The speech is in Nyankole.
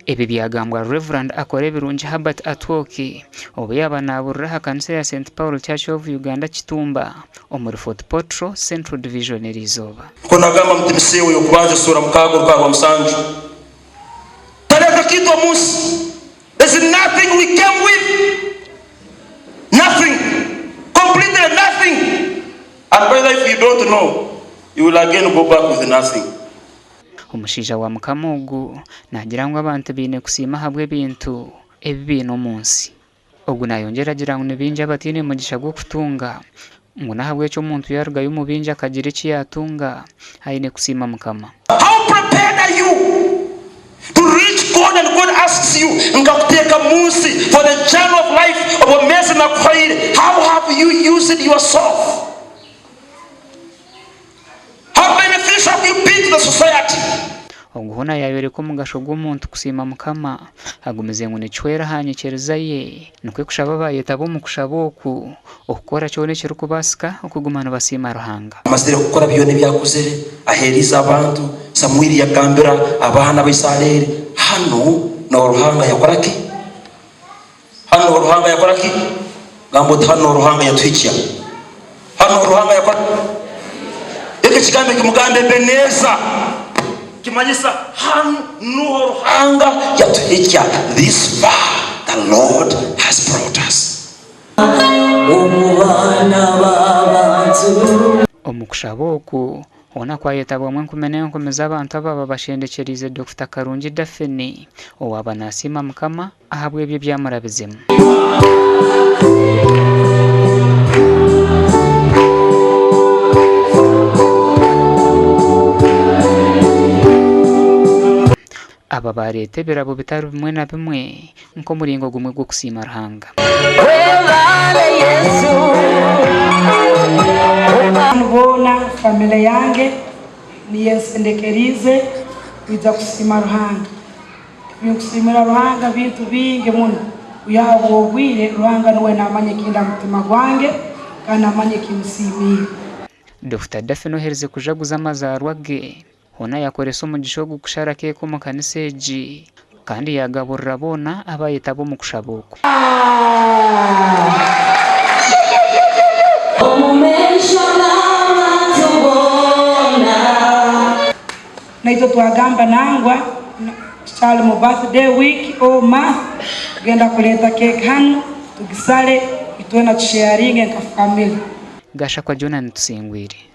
Ebi byagambwa Rev. Akorebirungi Herbert Atwoki obu yaaba naaburira aha kanisa ya St Paul Church of Uganda Kitumba omuri Fort Portal Central Division eriizooba. Nikwo nagamba mu Timoseewo y'okubanza esuura mukaaga orukaha rwa musanju. Tareka kintu omu nsi. There's nothing we came with. Nothing. Completely nothing. And by the way, if you don't know, you will again go back with nothing. Omushaija wa Mukama ogu naagira ngu abantu baine kusiima ahabw'ebintu ebi baine omu nsi. Ogu naayongyera agira ngu ni baingi abataine mugisha gw'okutunga, ngu n'ahabw'ekyo omuntu yaarugayo omu baingi akagira eki yaatunga, aine kusiima Mukama. How prepared are you to reach God and God asks you nkakuteeka munsi for the journey of life obwomeezi nakuhaire how have you used yourself? How beneficial have you been to the society? Ogu hoona yaayoreka omugasho gw'omuntu kusiima Mukama, agumize ngu nikihwera aha nyikiriza ye, nikwo kushaba abaayetaba omu kushaba oku, okukora kyona ekirikubaasika okuguma nibasiima Ruhanga. Amazire kukora byona ebi akozere, aheerize abantu, Samwiri yagambira abaana ba Isaleeri, Hanu noho Ruhanga yakora ki? Hanu niho Ruhanga yakora ki? Gamba oti, Hanu niho Ruhanga yatuhikya. Hanu niho Ruhanga yakora Eki ekigambo eki mugambe Ebeneeza kimanyisa hanu nuho Ruhanga yatuhikya. This far the Lord has brought us. Omu baana b'abantu. Omu kushaba oku, Hoona kwayetabwamu enkumi n'enkumi z'abantu abaaba bashendekyereize Dokita Karungi Daphne owaaba nasiima Mukama ahabw'ebyo ebyamurabizemu. Aba baareeta ebirabo bitari bimwe na bimwe nk'omuringo gumwe gw'okusiima Ruhanga. Webale Yesu. Banu boona family yange niyo ensendekeriize kwija kusiima Ruhanga. Ebinkusiimira Ruhanga bintu bingi muno, kwiha ahabw'obwire Ruhanga nuwe namanya ekindi aha mutima gwange kandi namanya ekimusiimiire. Dokita Daphne oherize kujaguza amazaarwa ge, Hoona yaakoresa omugisha ogu kushara keeka omu kanisa egi kandi yaagaburira boona abaayetaba omu kushaba oku. Omu maisho g'abantu boona. Naitwe twagamba nangwa tukyali mu birthday week or month tugenda kureeta cake hanu tugisale itwena tusharinge nka family. Gashakwa Jonah Tusingwire.